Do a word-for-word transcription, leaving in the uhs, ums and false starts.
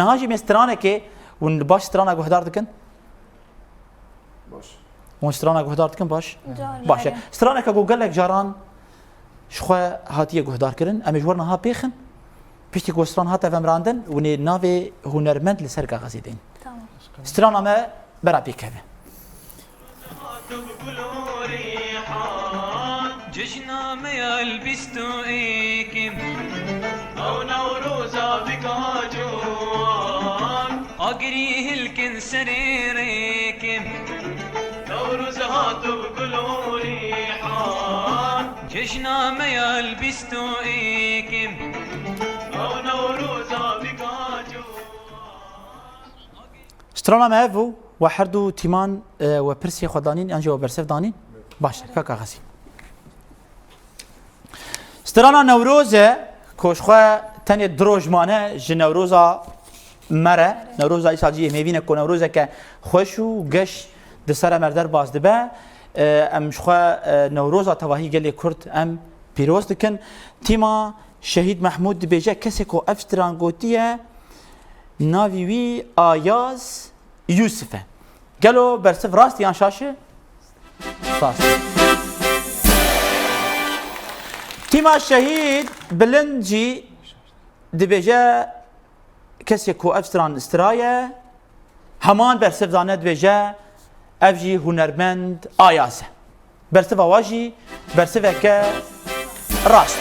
Niha jî em ê stranekê, hûn baş strana guhdar dikin? Baş. Hûn strana guhdar dikin baş? Can, Baş e. Can. Straneke ku gelek caran ji xwe hatiye guhdarkirin, em ê ji we re niha pêxin. Piştî ku stran hate vemirandin, hûn ê navê hunermend li ser kaxezê deyin. Tamam. Strana me bera pêkeve. Cejna me ya el bîst û êkê. Ew Newroza bika ciwan. Agirî hilkin serê rêkê. Newroz hat bi gul û rîhan. Cejna me ya el bîst û êkê. Ew Newroza bika ciwan. Strana me ev bû, we her du tîman, e, we pirsê xwe danîn, yan jî we bersiv danîn? Baş e, kaka Xezî. Strana Newroz e, ku ji xwe tenê du roj mane ji Newroza me re. Newroza îsal jî em ê bîne ku Newrozeke xweş û geş di ser me re derbas dibe. E, em ji xwe, e, Newroza tevahî gelê Kurd em pîroz dikin. Tîma Şehîd Mehmûd dibêje, kesê ku ev stran gotiye, navî wî Ayaz Yûsif e. Gelo bersiv rast e yan şaş e? Rast e. Tîma Şehîd Bilind jî dibêje, kesê ku ev stran stiraye, heman bersiv dane, dibêje, ev jî hunermend Ayaz e. Bersiva wa jî bersiveke rast.